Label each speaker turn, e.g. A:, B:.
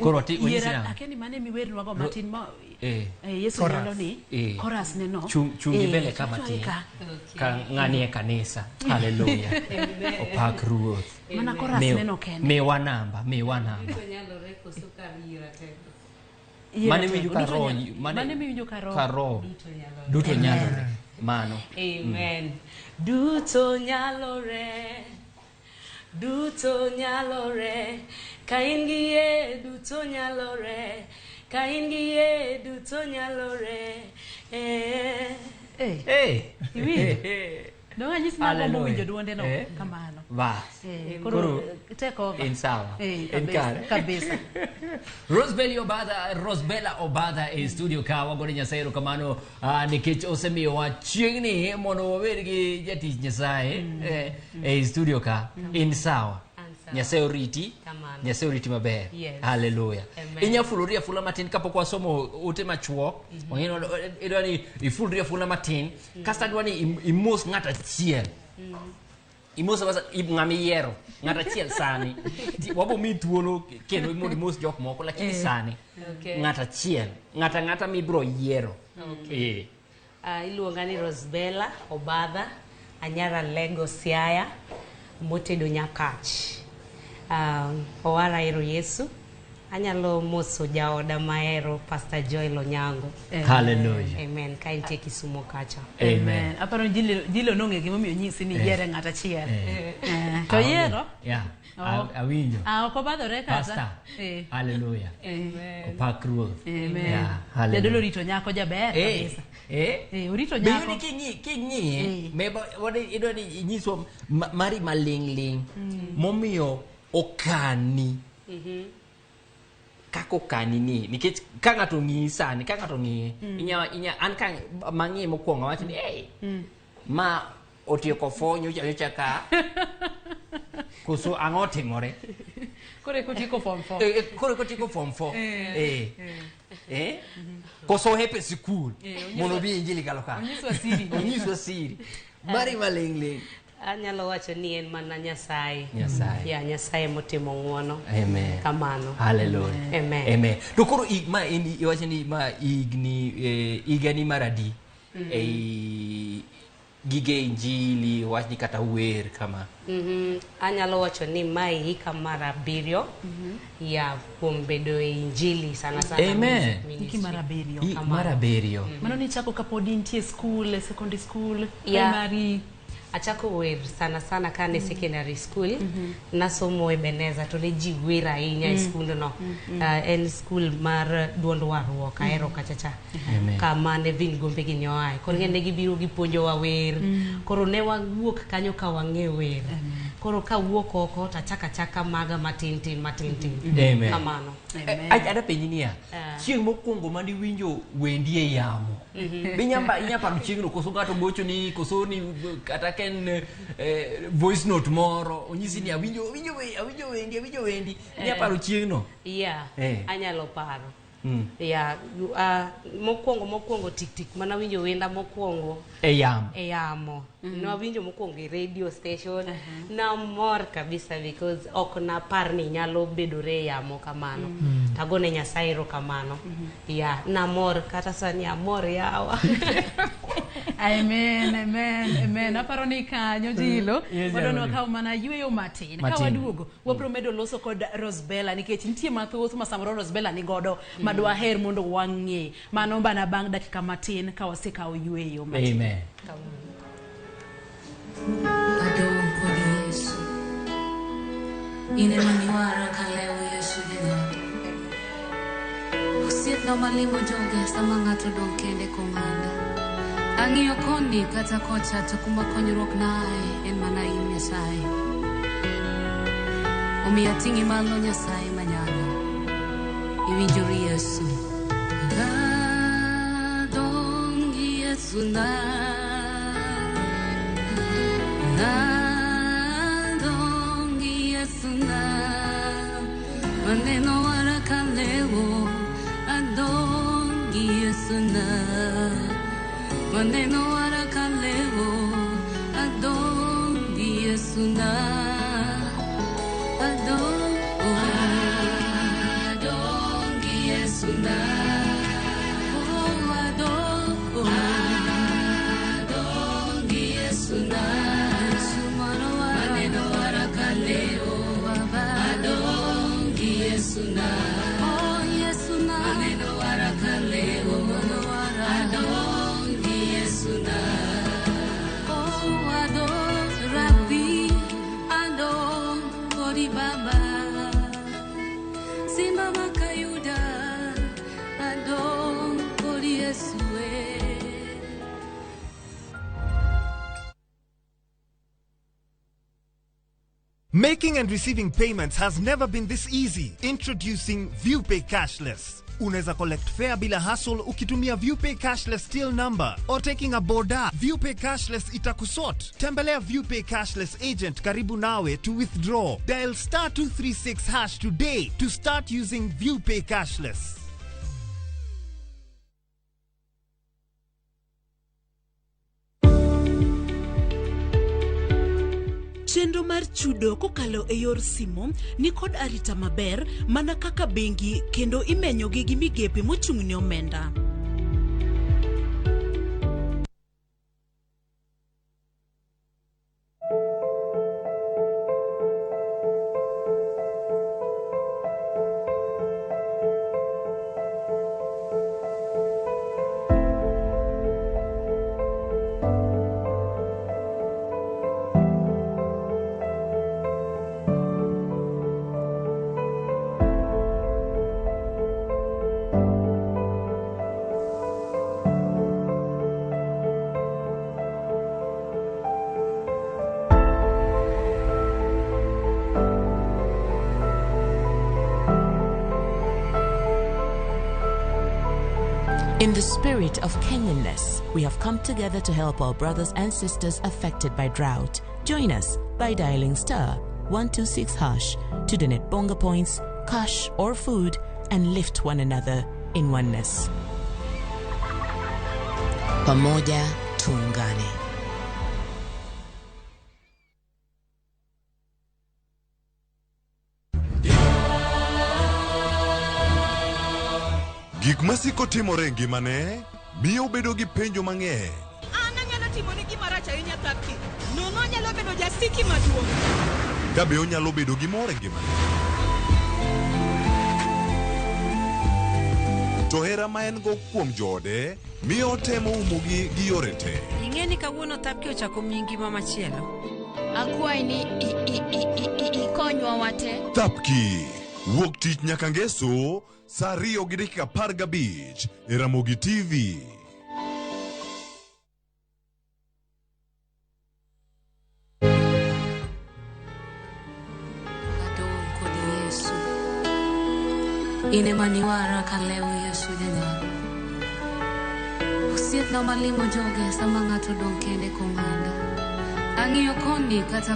A: Koro ati onyisi
B: Yiera
A: nang'o?
B: akia ni mane miwernwago matin ma
A: Eh.
B: Yesu
C: Chorus.
B: nyalo ni
A: Eh.
B: chorus ne no.
A: Chung' gi mbele ka
B: chwaye
A: matin.
B: ka.
A: Ka ng'ani e kanisa. Haleluya. Opak Ruoth.
B: Mana chorus ne no kende.
A: Miwa namba, miwa namba.
D: Duto nyalore koso kar yiera teko.
B: Yiera
A: Mane
B: teko.
A: miwinjo ka
B: Duto
A: roho,
B: mane miwinjo ka roho.
A: Ka roho.
D: Duto nyalore.
A: Duto nyalore. Mano.
D: Amen. Duto nyalore. Duto nyalore. Ka in gi yie, duto nyalore. Ka in gi yie, duto nyalore. Eh.
B: Eh.
A: Eh.
B: Iwinjo? Dong' anyisi nang'o
A: Hallelujah.
B: mowinjo duonde no
A: Eh.
B: kamano.
A: Bas.
B: Koro
A: Koro
B: take over.
A: in sawa.
B: Eh,
A: In
B: kabisa,
A: kare.
B: kabisa.
A: Rosebella Obadha, Rosebella Obadha e studio ka wagone Nyasaye erokamano nikech osemiyowa chieng'ni mondo wabed gi jatich Nyasaye e studio ka. In sawa.
D: An sawa.
A: Nyasaye oriti.
D: Kamano.
A: Nyasaye oriti maber.
D: Yes.
A: Hallelujah.
D: Amen.
A: Inya fulori afula matin kapok wasomo ote machuok. Wang'eyo idwa ni ifulri afula matin. Kasto adwa ni imos ng'at achiel. Imos amasa ng'ama iyiero ng'at achiel sani. Wabo miyi thuolo kendo mondo imos jok moko lakini sani
D: Okay.
A: ng'at achiel ng'at ang'ata mibiro yiero.
D: Okay.
A: Eh.
D: Iluonga ni Rosebella Obadha, anyara Lego Siaya, motedo Nyakach. Owara ero Yesu. Anyalo moso jaoda mahero Pastor Joel Onyango.
A: Hallelujah.
D: Amen. Ka entie Kisumo kacha.
A: Amen.
B: Aparo ni Jilo nong'e gimomiyo nyisi ni yiere ng'at achiel. To yiero?
A: Yeah.
B: Oh.
A: Awinjo.
B: Ah, ok obadhore kata.
A: Pastor.
B: Eh.
A: Hallelujah. Opak Ruoth.
B: Amen.
A: Yeah. Hallelujah.
B: Jadolo orito nyako jaber
A: Eh.
B: kabisa.
A: Eh.
B: Orito
A: Be
B: nyako.
A: yuni king'iye, maybe idwa ni inyiswa mari maling'ling' momiyo okani kaka okani ni nikech ka ng'ato ng'iyi sani ka ng'ato ng'iye inya an ka mang'iye mokwongo awacho ni hey, ma otieko fo nyocha nyocha ka koso ang'o timore
B: Koro eka otieko form 4.
A: Koro eka otieko form 4. Koso ohepe sikul mondo obi injili kalo ka.
B: Onyiswa siri.
A: Onyiswa siri. Mari maling'ling'.
D: Anyalo wacho ni en mana Nyasaye.
A: Nyasaye.
D: Ya, Nyasaye motimo ng'uono.
A: Amen.
D: Kamano.
A: Hallelujah.
D: Amen.
A: Amen. To koro ma in iwacho ni ma higni higani mar adi ei gige injili wach ni kata wer kama.
D: Anyalo wacho ni mae hika mar 7 ya kuom bedo e injili sana sana.
A: Amen.
D: Music
B: Hiki
D: ministry.
B: mar 7.
A: Mar 7.
B: Mano ni chako kapod intie school, secondary school,
D: Yeah.
B: primary.
D: Achako wer sana sana kane secondary school. Nasomo Ebeneza to ne ji wer ahinya e skundno. En school mar duond warruok ahero kacha cha.
A: Amen.
D: Kama ne Vin Gombe gi ne oaye. Koro ne gibiro gipuonjowa wer. Koro ne wawuok kanyo ka wang'e wer. Koro kawuok oko to achako achaka maga matin tin matin tin.
A: Amen.
D: Kamano.
A: Ada penji niya, chieng' mokwongo mane iwinjo wendi e yamo, be inya paro chieng'no koso ng'ato gochoni, koso ni kata ka en voice note moro, onyisi ni awinjo wendi, awinjo wendi, inya paro chieng'no?
D: Yeah, anyalo paro. Yeah, mokwongo tik tik mana winjo wenda mokwongo
A: E yamo.
D: E yamo. Nawinjo mokwongo e radio station. Namor kabisa because ok napar ni nyalo bedore e yamo kamano. Tagone Nyasaye erokamano. Yeah, namor kata sani amor yawa.
B: Amen, amen, amen. Aparo ni kanyo Jilo.
A: Yes,
B: Wadwa ni
A: Jalo.
B: wakaw mana yweyo matin. Ka
A: Matin.
B: waduogo, wabiro medo loso kod Rosebella nikech nitie mathoth ma samoro Rosebella ni godo ma dwaher mondo wang'e. Mano bana bang' dakika matin ka wasekawo yweyo matin.
A: Amen.
E: Adong' kod Yesu. In ema niwara kalewo Yesu gi ng'ato. Osiepna malimo joge sama ng'ato odong' kende kong'anda. Ang'iyo koni kata kocha to kuma konyruok nae en mana in Nyasaye. Omiyo ating'i malo Nyasaye manyalo. Iwinjori Yesu. Adong' gi Yesu na. Adong' gi Yesu na. Maneno waraka leo. Adong' gi Yesu na. Maneno waraka leo. Adong' gi Yesu na. Adong'. Yesu na. Oh Yesu na. Aneno waraka leo. Adong' gi Yesu na. Oh adong' Rabbi, adong' kodi Baba. Simba makayuda, adong' kodi Yesu eh.
C: Making and receiving payments has never been this easy. Introducing ViewPay Cashless. Unaweza collect fare bila hassle ukitumia ViewPay Cashless till number or taking a boda. ViewPay Cashless itakusort. Tembelea ViewPay Cashless agent karibu nawe to withdraw. Dial *236# today to start using ViewPay Cashless.
F: Chenro mar chudo kokalo e yor simo nikod arita maber mana kaka bengi kendo imenyogi gi migepe mochung' ne omenda.
G: In the spirit of Kenyanness, we have come together to help our brothers and sisters affected by drought. Join us by dialing *126# to donate bonga points, cash, or food and lift one another in oneness.
H: Pamoja tuungane.
I: Gik masiko timore e ngimane miyo obedo gi penjo mang'eny.
J: An anyalo timoni gima rach ahinya Thapki. Nono anyalo bedo jasiki maduong'.
I: Ka be onyalo bedo gi mor e ngimane. To hera ma en go kuom joode miyo otemo umogi gi yore te.
K: Ing'e ni kawuono Thapki ochako miyi ngima machielo.
E: Akwayi ni ikonywa wate.
I: Thapki wuok tich nyaka ngeso saa 2:15 e Ramogi TV.
E: Adong' kodi Yesu. In ema niwara kalewo Yesu janyalo. Osiepna malimo joge sama ng'ato odong' kende kong'anda. Ang'iyo koni kata